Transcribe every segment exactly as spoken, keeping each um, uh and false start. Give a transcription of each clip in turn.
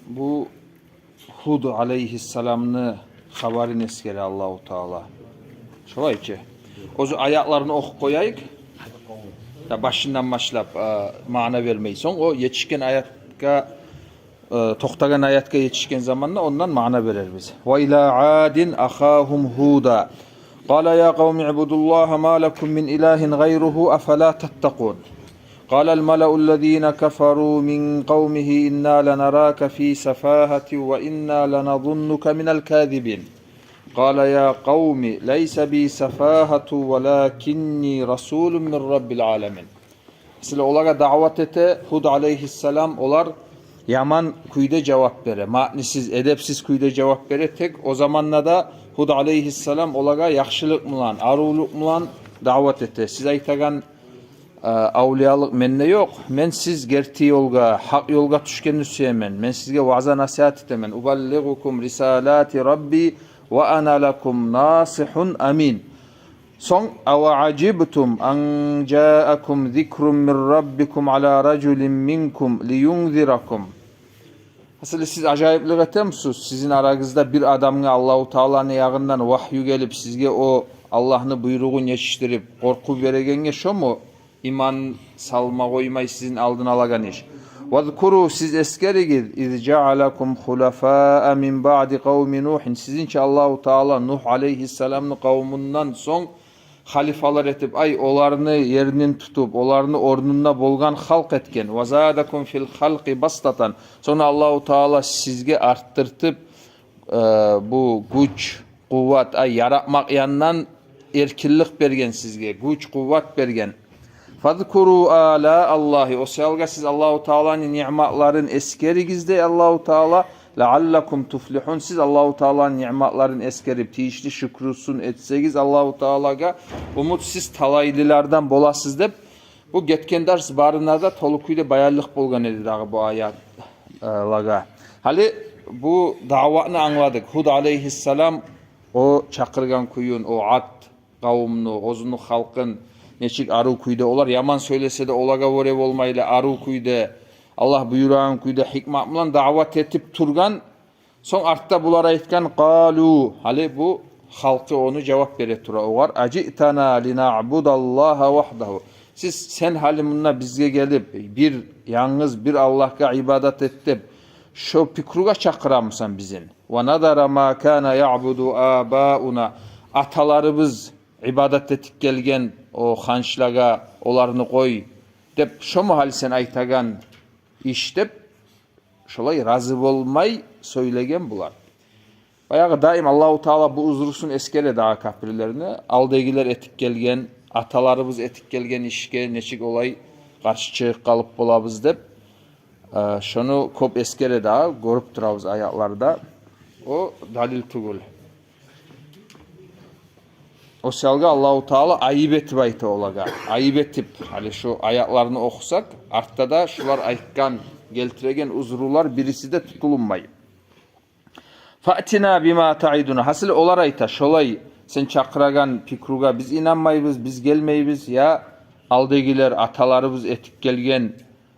Бу Гьуд алейгьиссаламны хабарын эсгере Аллагьу Таала. Шолай чы. Оьзю аятларын охуп къояйыкъ. Да башындан башлап, э, маъна бермей. Сонг о етишген аятгъа, э, токътагъан аятгъа етишген заманда ондан маъна берербиз. «Ва ила Адин ахагьум Гьуда. Къала я къавми ибудуллагьа ма лакум мин илагьин гъайругьу, афала таттакъун». قال الملأ الذين كفروا من قومه إنا لنراك في سفاهة وإنا لنظنك من الكاذبين. قال يا قوم ليس بي سفاهة ولكني رسول من رب العالمين. Сизлер олагъа даъват эте Гьуд алейгьиссалам, олар яман кюйде жавап бере, маънисиз, эдепсиз кюйде жавап бере. Тек о заманда да Гьуд алейгьиссалам олагъа яхшылыкъ булан, арувлукъ булан даъват эте. Сиз айтагъан э, авлиялыкъ менде ёкъ. Мен сиз герти ёлгъа, гьакъ ёлгъа тюшгенни сюемен. Мен сизге ваъза-насигьат этемен. «Убаллигъукум рисалати Рабби ва ана лакум насигьун амин». Сонг: «Ава ажибтум ан жаакум зикрун мин Раббикум ала ражулин минкум лиюнзиракум». Гьасили, сиз ажайыплыкъ этемисиз? Сизин арагъызда бир адамгъа Аллагьу Тааланы ягъындан вагью гелип, сизге о Аллагьны буйругъун етишдирип, къоркъув берегенге шому иман салма къоймай сизин алдын алагъан иш? «Вазкуру», сиз эсгеригиз, «из жаалакум хулафаа мин баъди къавми Нухин», сизин чи Аллагьу Таала Нугь алейгьиссаламны къавмундан сонг халифалар этип, ай, оланы ерин тутуп, оланы орнунда болгъан халкъ этген. «Ва задакум фил халкъи бастатан». Сонг Аллагьу Таала сизге артдыртып, э, бу гюч, къувват, ай, яратмакъ янындан эркинлик берген сизге, гюч, къувват берген. «Фазкуру ала Аллагьи». О саялгъа сиз Аллагьу Тааланы ниъматларын эсгеригиз дей Аллагьу Таала. «Лааллакум туфлихун». Сиз Аллагьу Тааланы ниъматларын эсгерип, тийишли шюкрюсюн этсегиз Аллагьу Таалагъа, умут, сиз талайлылардан боласыз деп. Бу гетген дарс барына да толу кюйде баянлыкъ болгъан эди дагъы бу аятлагъа. Гьали бу даъватны англадыкъ. Гьуд алейгьиссалам о чакъыргъан кююн, о Ад къавумну, оьзюню халкъын нечик арив кюйде, олар яман сёйлесе де, олагъа воре болмайлы, арив кюйде, Аллагь буюрагъан кюйде, гьикмат булан даъват этип тургъан. Сонг артда булар айтгъан: «Къалу», гьали бу халкъы ону жавап бере тура огъар: «Ажиътана линаъбудаллагьа вагьдагьу». Сиз, сен гьали мунда бизге гелип, бир, янгыз бир Аллагьгъа ибадат эт деп, шо пикругъа чакъырамысан бизин? «Ва назара ма кана яъбуду абауна». Аталарыбыз ибадат этип гелген о ханчлагъа, оланы къой деп, шому гьали сен айтагъан иш деп, шолай рази болмай сёйлеген булар. Баягъы даим Аллагьу Таала бу узрусун эсгере дагъы капирлени. Алдагъылар этип гелген, аталарыбыз этип гелген ишге нечик олай къаршы чыгъып къалып болабыз деп, э, шону кёп эсгере дагъы, гёрюп турабыз аятларда. О далил тюгюл. О саялгъа Аллагьу Таала айып этип айта олагъа. Айып этип, гьали шу аятланы охусакъ, артда да шулар айтгъан, гелтиреген узрулар бириси де тутулунмай. «Фаътина бима таъидуна». Гьасили, олар айта: «Шолай, сен чакъырагъан пикругъа биз инанмайбыз, биз гелмейбиз, я алдагъылар, аталарыбыз этип гелген,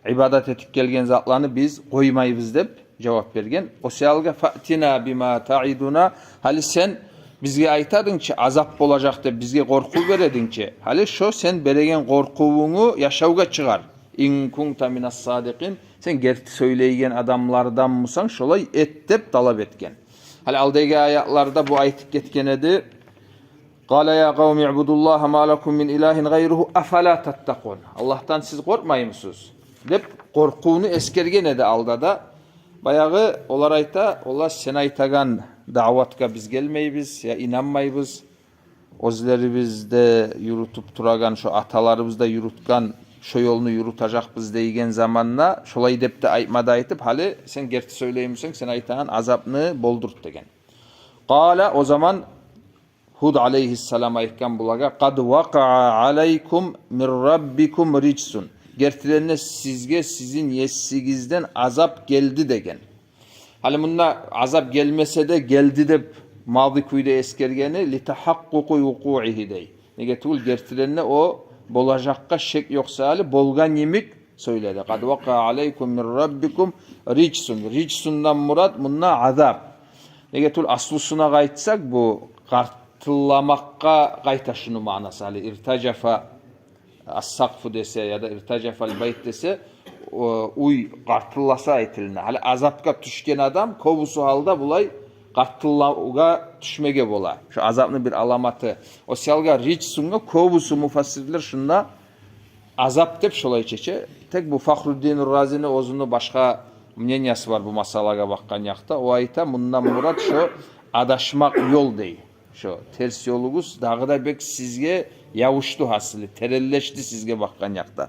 ибадат этип гелген затланы биз къоймайбыз», – деп жавап берген. О саялгъа «фаътина бима таъидуна», гьали сен бизге айтадынг чы, азап болажакъ деп бизге къоркъув берединг чи. Гьали шо сен береген къоркъувунгну яшавгъа чыгъар. «Ин кунта минас садикъин», сен герти сёйлейген адаммысан, шолай эт деп талап этген. Гьали алдагъы аятларда бу айтып гетген эди. «Къала я къавми ибудуллагьа ма лакум мин илагьин гъайругьу, афала таттакъун». Аллагьдан сиз къоркъмаймысыз деп къоркъувну эсгерген эди алда да. Баягъы олар айта: «Олла, сен айтагъан даъватгъа биз гелмейбиз, я инанмайбыз. Оьзлерибиз де юрютюп турагъан, шо аталарыбыз да юрютген шо ёлну юрютежекбиз», – дейген заманда, шолай деп де айтма да айтып: «Гьали сен герти сёйлеймисен, сен айтагъан азапны болдурт», – деген. Къала, о заман Гьуд алейгьиссалам айтгъан булагъа: «Къад вакъаа алайкум мир раббикум риджсун». Гертиден де сизге сизин есигизден азап гелди деген. Гьали мунда азап гелмесе де, гелди деп мази кюйде эсгергени, «литагьаккъукъи вукъуигьи» дей. Неге тюгюл, гертиден де о болажакъгъа шек ёкъ саялы, болгъан йимик сёйледи. Къад вакъа алайкум мин раббикум риджсун. Риджсундан мурат мунда азап. Неге тюгюл, аслусуна къайтсакъ, бу къартылламакъгъа къайта шуну маънасы. Гьали иртажафа ас-сакъфу десе, яда иртажафал байт десе, о, уьй къартылласа айтылына. Гьали азапгъа тюшген адам кёбюсю гьалда булай къартыллавгъа тюшмеге бола. Шо азапны бир аламаты. О саялгъа риджсунгъа кёбюсю муфассирлер шунда азап деп шолай чече. Тек бу Фахруддин Разини оьзюню башгъа мнениясы бар бу масъалагъа бакъгъан якъда. О айта, мундан мурат шо адашмакъ ёл дей. Шо терс ёлугъуз дагъы да бек сизге ябушду гьасили, теренлешди сизге бакъгъан якъда.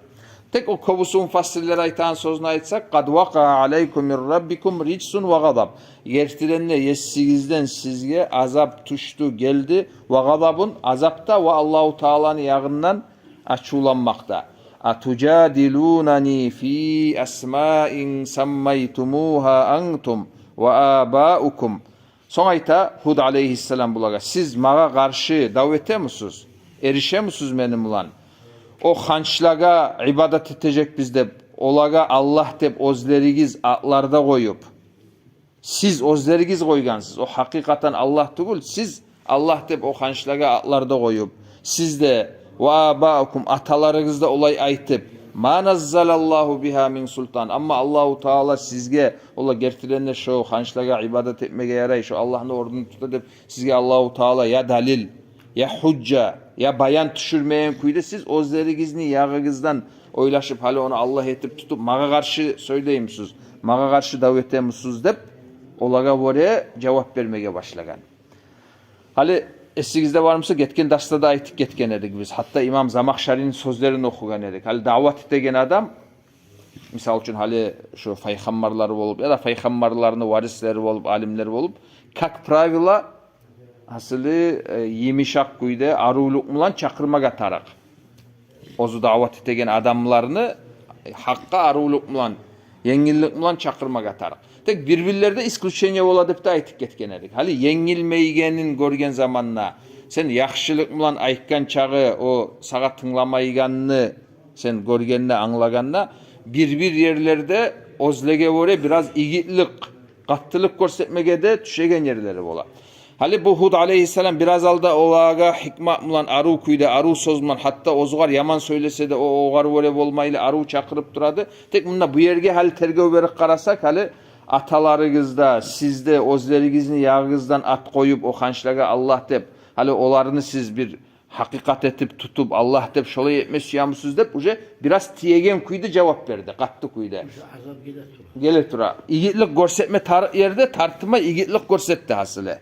Тек о кёбюсю муфассирлер айтагъан сёзню айтсакъ, къад вакъа алайкум мин раббикум риджсун ва гъадаб. Гертиден де есигизден сизге азап тюшдю, гелди, ва гъадабун, азап да, ва Аллагьу Тааланы ягъындан ачувланмакъ да. Атужадилунани фи асмаин саммайтумугьа антум ва абаукум. Сонг айта Гьуд алейгьиссалам булагъа: «Сиз магъа къаршы дав этемисиз? Эришемисиз мени булан? О ханчлагъа ибадат этежекбиз деп, олагъа Аллагь деп оьзлеригиз атлар да къоюп, сиз оьзлеригиз къойгъансыз, о гьакъыкъатан Аллагь тюгюл, сиз Аллагь деп о ханчлагъа атлар да къоюп, сиз де, ва абаукум, аталарыгъыз да олай айтып, ма наззалаллагьу бигьа мин султан. Амма Аллагьу Таала сизге, ола гертиден де шо ханчлагъа ибадат этмеге ярай, шо Аллагьны орнун тута деп сизге Аллагьу Таала я далил, я гьужжа, я баян тюшюрмеген кюйде сиз оьзлеригизни ягъыгъыздан ойлашып, гьали ону Аллагь этип тутуп, магъа къаршы сёйлеймисиз, магъа къаршы дав этемисиз?» деп, олагъа гёре жавап бермеге башлагъан. Гьали эсигизде бармуса, гетген дарсда да айтып гетген эдик биз. Гьатта имам Замахшарини сёзлерин охугъан эдик. Гьали даъват этеген адам, мисал учун, гьали шо пайхаммарлар болуп, яда пайхаммарланы варислери болуп, алимлер болуп, как правило, гьасили, э, йымышакъ кюйде, арувлукъ булан чакъырмагъа тарыкъ. Оьзю даъват этеген адамланы гьакъгъа арувлукъ булан, енгиллик булан чакъырмагъа тарыкъ. Тек бир-бирлерде исключение бола деп де айтып гетген эдик. Гьали енгилмейгенин гёрген заманда, сен яхшылыкъ булан айтгъан чагъы, о сагъа тынгламайгъанны сен гёргенде, англагъанда, бир-бир ерлерде оьзлеге гёре бираз игитлик, къаттылыкъ гёрсетмеге де тюшеген ерлери бола. Гьали бу Гьуд алейгьиссалам бираз алда олагъа гьикмат булан, арув кюйде, арув сёз булан, гьатта оьзюгер яман сёйлесе де, о, огъар гёре болмайлы, арув чакъырып турады. Тек мунда бу ерге гьали тергев берип къарасакъ, гьали аталарыгъыз да, сиз де оьзлеригизни ягъыгъыздан ат къоюп, о ханчлагъа Аллагь деп, гьали оланы сиз бир гьакъыкъат этип тутуп, Аллагь деп шолай этме сюемисиз деп, уже бираз тиеген кюйде жавап берди, къатты кюйде. Уже азап геле тура. Геле тура. Игитлик гёрсетме тарыкъ ерде тартынмай, игитлик гёрсетди гьасили.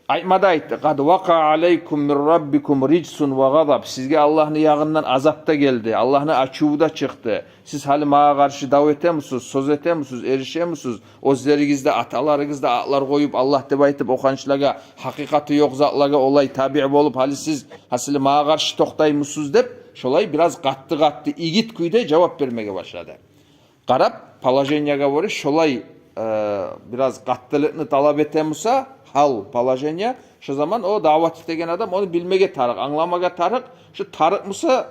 Айтма да айтды: «Къад вакъа алайкум мин раббикум риджсун ва гъадаб». Сизге Аллагьны ягъындан азап да гелди, Аллагьны ачуву да чыкъды. Сиз гьали магъа къаршы дав этемисиз, сёз этемисиз, эришемисиз, оьзлеригиз де, аталарыгъыз да атлар къоюп, Аллагь деп айтып, о ханчлагъа, гьакъыкъаты ёкъ затлагъа олай табиъ болуп, гьали сиз гьасили магъа къаршы токътаймысыз деп, шолай бираз къатты-къатты, игит кюйде жавап бермеге башлады. Къарап, положениягъа гёре шолай, э, бираз къаттылыкъны талап этемуса, гьал, положение, шо заман о даъват этеген адам ону билмеге тарыкъ, англамагъа тарыкъ, шо тарыкъмуса,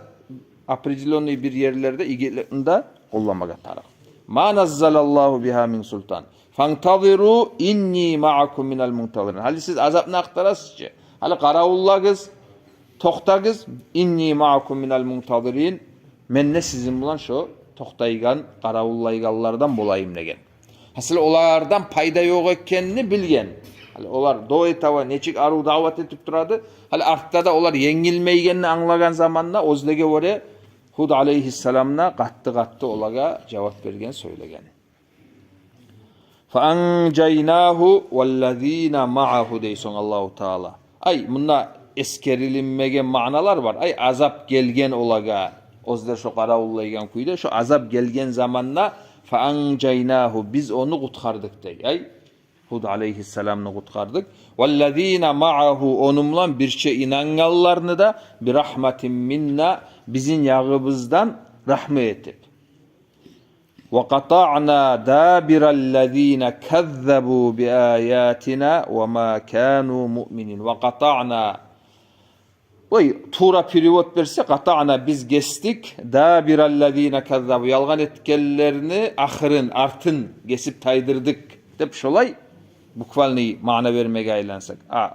определённый бир ерлерде игитликни де къолламагъа тарыкъ. «Ма наззалаллагьу бигьа мин султан. Фантазиру инни маъакум минал мунтазирин». Гьали сиз азапны ахтарасыз чы. Гьали къаравуллагъыз, токътагъыз. «Инни маъакум минал мунтазирин». Мен де сизин булан шо токътайгъан, къаравуллайгъанлардан болайым деген. Гьасили олардан пайда ёкъ экенни билген. Гьали олар до этого нечик арув даъват этип турады. Гьали артда да олар енгилмейгенни англагъан заманда оьзлеге гёре Гьуд алейгьиссалам да къатты-къатты олагъа жавап берген, сёйлеген. «Фаанжайнагьу валлазина маъагьу», — дей сонг Аллагьу Таала. Ай, мунда эсгерилинмеген маъналар бар. Ай, азап гелген олагъа, оьзлер шо къаравуллайгъан кюйде, шо азап гелген заманда, «фаанжайнагьу», биз ону къутгъардыкъ дей. Ай, Гьуд алейгьиссаламны къутгъардыкъ. «Валлазина маъагьу», ону булан бирче инангъанланы да, «бирагьматин минна», бизин ягъыбыздан рагьму этип. «Ва къатаъна дабираллазина каззабу биаятина ва ма кану муъминин». «Ва къатаъна», Ой, тувра перевод берсе, къатаъна, биз гесдик, дабираллазина каззабу, ялгъан этгенлени ахырын, артын гесип тайдырдыкъ деп, шолай буквальный маъна бермеге айлансакъ. А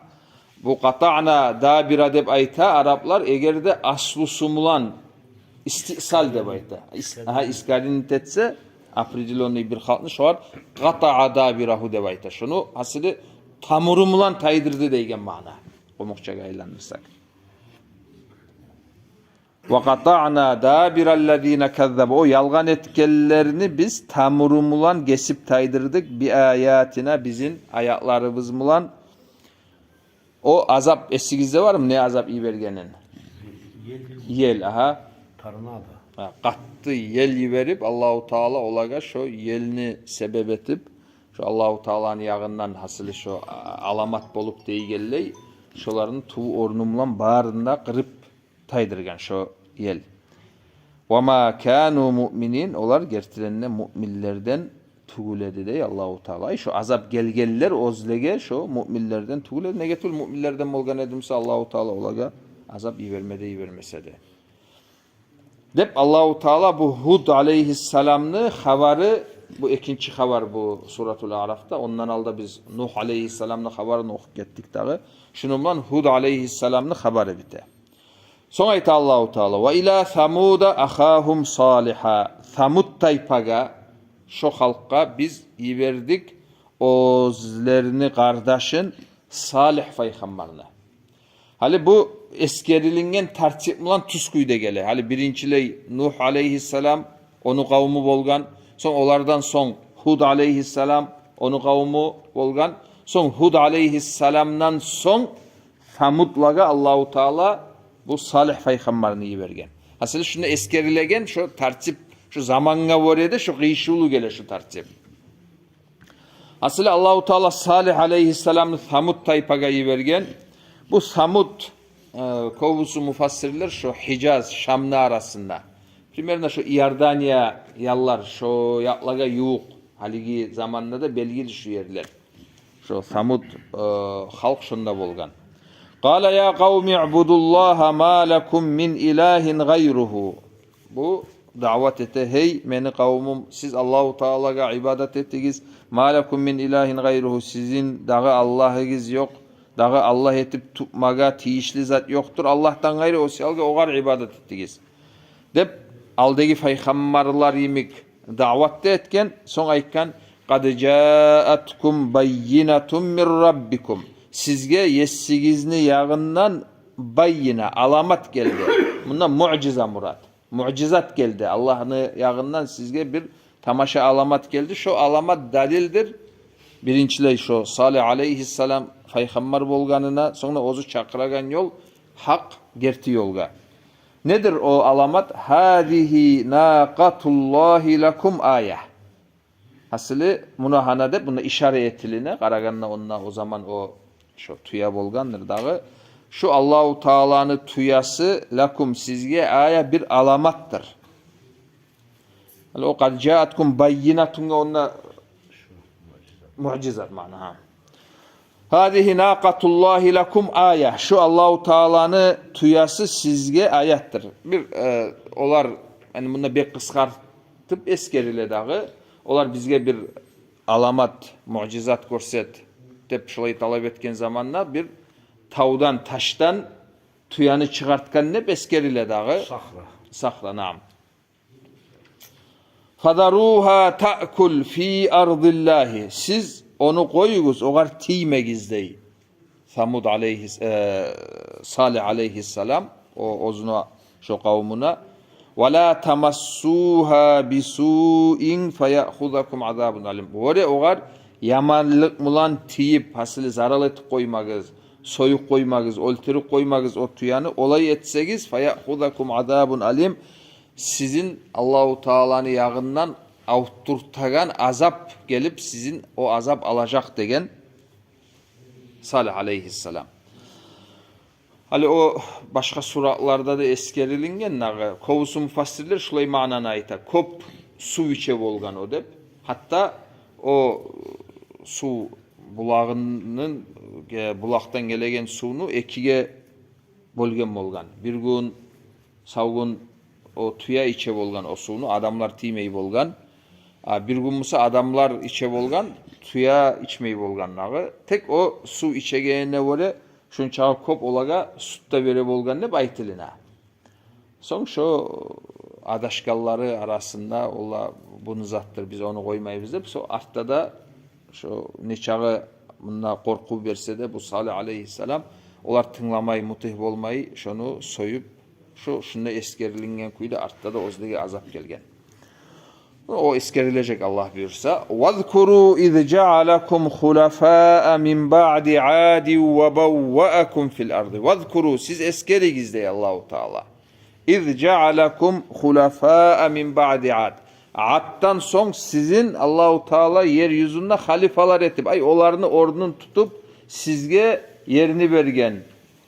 бу къатаъна дабира деп айта араплар, эгер де аслусу булан, истисал деп айта. Ис-, гьа, искоренить этсе определённый бир халкъны, шолар къатаа дабирагьу деп айта. Шуну гьасили тамуру булан тайдырды деген маъна, къумукъчагъа айландырсакъ. Ва къатаъна дабираллазина каззабу. О ялгъан этгенлени биз тамуру булан гесип тайдырдыкъ, би аятина, бизин аятларыбыз булан. О азап эсигизде бармы, не азап йибергенин? Ел. Ел, агьа. Торнадо. Гьа, къатты ел йиберип, Аллагьу Таала олагъа шо елни себеп этип, шо Аллагьу Тааланы ягъындан гьасили шо, а, аламат болуп дейгенлей, шоланы туву-орну булан барын да къырып тайдыргъан шо ел. Ва ма кану муъминин, олар гертиден де муъминлерден тюгюл эди дей Аллагьу Таала. Ай, шо азап гелгенлер оьзлеге шо муъминлерден тюгюл эди. Неге тюгюл, муъминлерден болгъан эди буса, Аллагьу Таала олагъа азап йиберме де йибермес эди. Деп Аллагьу Таала бу Гьуд алейгьиссаламны хабары, бу экинчи хабар бу Суратул Аърафда. Ондан алда биз Нугь алейгьиссаламны хабарын охуп гетдик дагъы. Шуну булан Гьуд алейгьиссаламны хабары бите. Сонг айта Аллагьу Таала: «Ва ила Самуда ахагьум Салиха». Самуд тайпагъа, шо халкъгъа биз йибердик оьзлерини къардашын Салигь пайхаммарны. Гьали бу эсгерилинген тартип булан тюз кюйде геле. Гьали биринчилей Нугь алейгьиссалам, ону къавуму болгъан. Сонг олардан сонг Гьуд алейгьиссалам, ону къавуму болгъан. Сонг Гьуд алейгьиссаламдан сонг Самудлагъа Аллагьу Таала бу Салигь пайхаммарны йиберген. Гьасили, шунда эсгерилеген шо тартип, шо замангъа гёре де шо къыйышывлу геле шо тартип. Гьасили, Аллагьу Таала Салигь алейгьиссаламны Самуд тайпагъа йиберген. Бу Самуд, э, кёбюсю муфассирлер шо Гьижаз, Шамны арасында. Примерно шо Иордания янлар, шо якълагъа ювукъ. Гьалиги заманда да белгили шо ерлер. Шо Самуд, э, халкъ шонда болгъан. «Къала я къавми убудуллагьа ма лакум мин илагьин гъайругьу». Бу даъват эте: «Гьей, мени къавумум, сиз Аллагьу Таалагъа ибадат этигиз. Ма лакум мин илагьин гъайругьу». Сизин дагъы Аллагьыгъыз ёкъ. Дагъы Аллагь этип тутмагъа тийишли зат ёкъдур Аллагьдан къайры. О саялгъа огъар ибадат этигиз деп, алдагъы пайхаммарлар йимик даъват да этген, сонг айтгъан: «Къад жааткум баййинатун мин раббикум». Сизге есигизни ягъындан баййина, аламат гелди. Мунда муъжиза мурат. Муъжизат гелди. Аллагьны ягъындан сизге бир тамаша аламат гелди. Шо аламат далилдир. Биринчилей шо Салигь алейгьиссалам пайхаммар болгъанына, сонг да оьзю чакъырагъан ёл гьакъ, герти ёлгъа. Недир о аламат? «Гьазигьи накъатуллагьи лакум ая». Гьасили, муна гьана деп, мунда ишара этилине, къарагъанда онда о заман о, шо тюе болгъандыр дагъы. Шу Аллагьу Тааланы тюеси, лакум, сизге, ая, бир аламатдыр. Гьали о «къад жааткум баййинатунгъа» онда муъжизат маъна, гьа. «Гьазигьи накъатуллагьи лакум ая». Шу Аллагьу Тааланы тюеси сизге аятдыр. Бир, э, олар, яни, мунда бек къысгъартып эсгериле дагъы. Олар бизге бир аламат, муъжизат гёрсет деп шулай талап этген заманда, бир тавдан, ташдан тюени чыгъартгъан деп эсгериле дагъы. Сахра. Сахра, наам. «Фазаругьа таъкул фи ардиллагьи». Сиз ону къоюгъуз, огъар тиймегиз, дей Самуд алейгьис-, э, Салигь алейгьиссалам, о, оьзюне, шо къавумуна. «Ва ла тамассугьа бисуин фаяхузакум азабун алим». Гёре огъар яманлыкъ булан тийип, гьасили, зарал этип къоймагъыз, союп къоймагъыз, оьлтюрюп къоймагъыз о тюени. Олай этсегиз, фаяхузакум азабун алим, сизин Аллагьу Тааланы ягъындан авуртагъан азап гелип, сизин о азап алажакъ, деген Салигь алейгьиссалам. Гьали о башгъа суратларда да эсгерилинген дагъы. Кёбюсю муфассирлер шулай маънаны айта. Кёп сув иче болгъан о деп. Гьатта о сув булагъындан, э, булакъдан гелеген сувну экиге бёлген болгъан. Бир гюн, сав гюн о тюе иче болгъан о сувну, адамлар тиймей болгъан. А бир гюн буса адамлар иче болгъан, тюе ичмей болгъан дагъы. Тек о сув ичегенине гёре шунча кёп олагъа сют де бере болгъан деп айтылына. Сонг шо адашгъанлары арасында, олар, буну затдыр, биз ону къоймайбыз деп, со артда да шо нечакъы мунда къоркъув берсе де бу Салигь алейгьиссалам, олар тынгламай, мутигь болмай, шону союп, шо шунда эсгерилинген кюйде артда да оьзлеге азап гелген. О эсгерилежек, Аллагь буюрса. «Вазкуру из жаалакум хулафаа мин баъди Адин ва бавваакум фил арди». «Вазкуру», сиз эсгеригиз, дей Аллагьу Таала. «Из жаалакум хулафаа мин баъди Ад». Аддан сонг сизин Аллагьу Таала ер юзюнде халифалар этип, ай, оланы орнун тутуп, сизге ерни берген.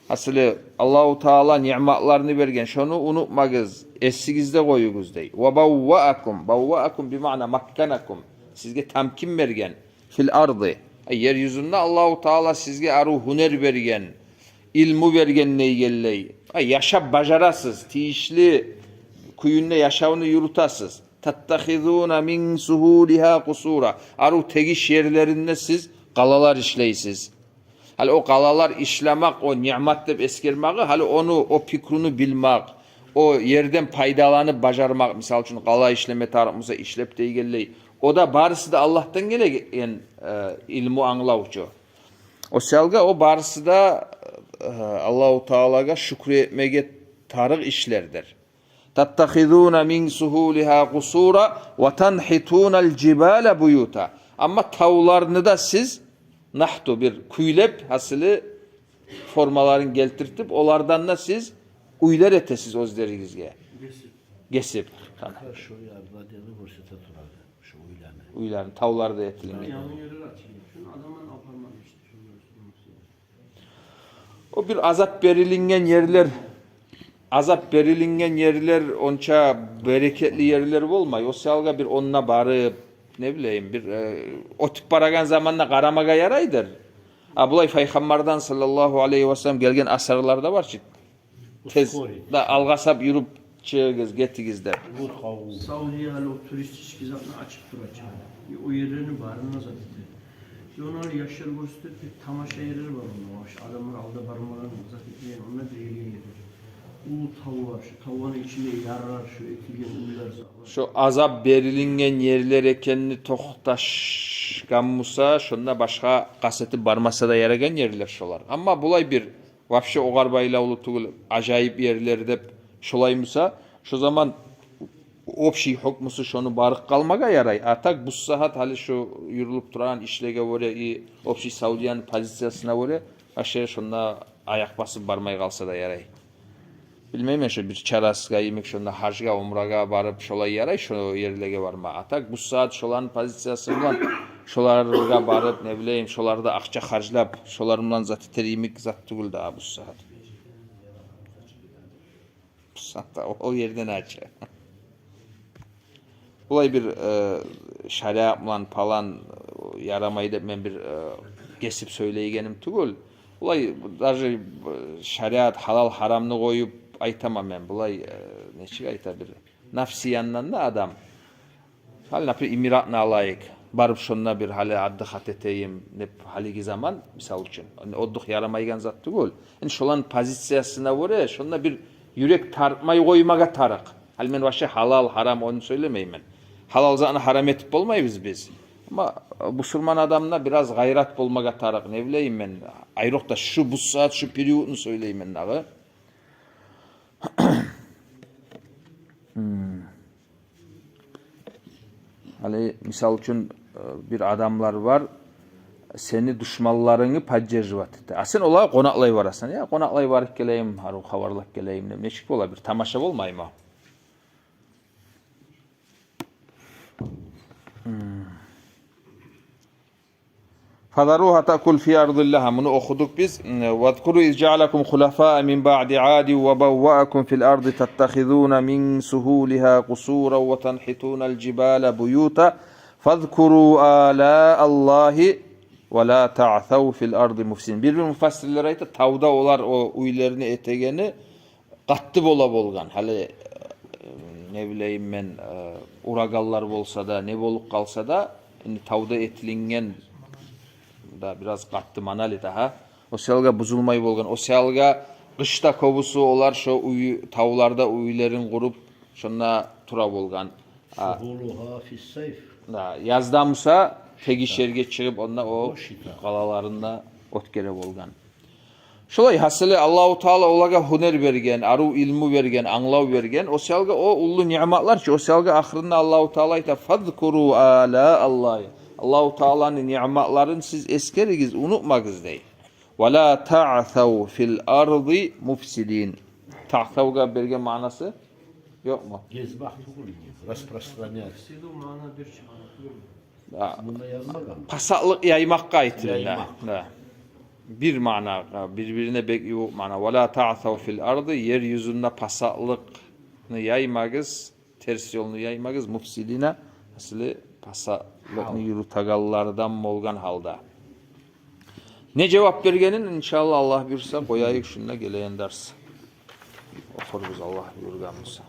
Асли, Аллагьу Таала ниъматларын берген, шону унутмагъыз, эсигизде къоюгъуз, дей. «Ва бавваакум», «бавваакум» бимаъна «макканакум», сизге тамкин берген, «фил арди». Ай, ер юзюнде Аллагьу Таала сизге арив гьюнер берген, илму берген дегенлей. Ай, яшап бажарасыз, тийишли кюйде яшавну юрютесиз. «Таттахизуна мин сугьулигьа къусура». Арив тегиш ерлеринде сиз къалалар ишлейсиз. Гьали о къалалар ишлемек, о ниъмат деп эсгермеги, гьали ону, о пикруну билмек, о ерден пайдаланып бажармакъ, мисал учун, къала ишлеме тарыкъ буса ишлеп дегенлей. О да барысы да Аллагьдан гелеген, э, илму англавчу. О саялгъа о барысы да, э, Аллагьу Таалагъа шюкюр этмеге тарыкъ ишлердир. «Таттахизуна мин сугьулигьа къусура ва танхитунал жибала буюта». Амма тавланы да сиз нахту бир кюйлеп, гьасили, формаларын гелтиртип, олардан да сиз уьйлер этесиз оьзлеригизге. Гесип. Гесип. Тамам. Шо ярда дени гёрсете турады, шо уьйлени. Уьйлени, тавларда этилинген. Янгы ерлер ачылгъан. Шону адамлар апармагъан ишди, шону гёрсетмек. О бир азап берилинген ерлер, азап берилинген ерлер, онча берекетли ерлер болмай. О саялгъа бир онда барып, не билейим, бир, э, оьтюп барагъан заманда къарамагъа ярайдыр. А булай Пайхаммардан саллаллагьу алайгьи ва саллам гелген асарларда бар чы. Тез, ускорить, да, алгъасап юрюп чыгъыгъыз, гетигиз деп. Саудия гьали о туристический затны ачып тура чы. И о ерлени барына зат эте. И ону гьали яшлар гёрсетип, бир тамаша ерлер бар онда. Вообще адамлар алда бармагъан, зат этмеген, онда бир ерлер бар. Уллу тавлар, шо тавланы ичинде ярлар, шо этилген уьйлер, затлар. Шо азап берилинген ерлер экенни токъташгъан буса, шонда башгъа къаст этип бармаса да ярайгъан ерлер шолар. Амма булай бир вообще огъар байлавлу тюгюл, ажайып ерлер деп шолай буса, шо заман общий гьукмусу шону барып къалмагъа ярай. А так бу сагьат гьали шо юрюлюп турагъан ишлеге гёре, и общий Саудияны позициясына гёре, вообще шонда аякъ басып бармай къалса да ярай. Билмеймен, шо бир чарасызгъа йимик, шонда гьажгъа, умрагъа барып шолай ярай, шо ерлеге барма. А так бу сагьат шоланы позициясы булан шолагъа барып, не билейим, шоларда акъча харжлап, шолар булан зат этер йимик зат тюгюл дагъы бу сагьат. Бу сагьат о ерден ача. Булай бир, э, шариат булан палан, э, ярамай деп мен бир, э, гесип сёйлейгеним тюгюл. Булай даже, э, шариат гьалал-гьарамны къоюп айтаман мен. Булай, э, нечик айта, бир нафси яндан да адам. Гьали, например, Эмиратны алайыкъ. Барып шонда бир гьали отдыхать этейим деп гьалиги заман, мисал учун. Энни отдых ярамайгъан зат тюгюл. Энни шоланы позициясына гёре, шонда бир юрек тартмай къоймагъа тарыкъ. Гьали мен вообще гьалал, гьарам ону сёйлемеймен. Гьалал затны гьарам этип болмайбыз биз. Амма, э, бусурман адамда бираз гъайрат болмагъа тарыкъ, не билейим мен. Айрокъда шу бу сагьат, шу периодну сёйлеймен дагъы. Гьм. Гьали, мисал учун, э, бир адамлар бар, сени душманларынгны поддерживать эте. А сен олагъа къонакълай барасан. Я, къонакълай барып гелейим, гьару хабарлап гелейим деп. Нечик бола, бир тамаша болмаймы? Гьм. «Фазаругьа таъкул фи ардиллагь». Муну охудукъ биз. «Вазкуру из жаалакум хулафаа мин баъди Адин ва бавваакум фил арди таттахизуна мин сугьулигьа къусуран ва танхитунал жибала буюта. Фазкуру алаа Аллагьи Ва ла таъсав фил арди муфсидин. Бир-бир муфассирлер айта, тавда олар о уьйлерини этегени къатты бола болгъан. Гьали, э, не билейим мен, э, урагъанлар болса да, не болуп къалса да, энни тавда этилинген да бираз къатты маъналы да, гьа. О саялгъа бузулмай болгъан. О саялгъа къышда кёбюсю олар шо уьй, тавларда уьйлерин къуруп, шонда тура болгъан. А, Шугъулугьа фис-сайф. Да, язда буса тегиш ерге чыгъып, онда о къалаларында оьтгере болгъан. Шолай, гьасили, Аллагьу Таала олагъа гьюнер берген, арив илму берген, англав берген. О саялгъа о уллу ниъматлар чы, о саялгъа ахырында Аллагьу Таала айта: «Фазкуру ала Аллагьи». Аллагьу Тааланы ниъматларын сиз эсгеригиз, унутмагъыз, дей. «Ва ла таъсав фил арди муфсидин». Таъсавгъа берген маънасы ёкъму? Гезмек тюгюл, распространять. Муфсиду маъна бир чыгъар, тюгюлмю? Да. Мунда язмагъан. Пасатлыкъ яймакъгъа айтыла. Яймакъ. Да. Бир маъна, бир-бирине бек ювукъ маъна. «Ва ла таъсав фил арди», ер юзюнде пасатлыкъны яймагъыз, терс ёлну яймагъыз, «муфсидина», гьасили, пасатлыкъны юрютегенлерден болгъан гьалда. Не жавап бергенин, иншааллагь, Аллагь буюрса, къояйыкъ шунда, гелеген дарс охурбуз, Аллагь буюргъан буса.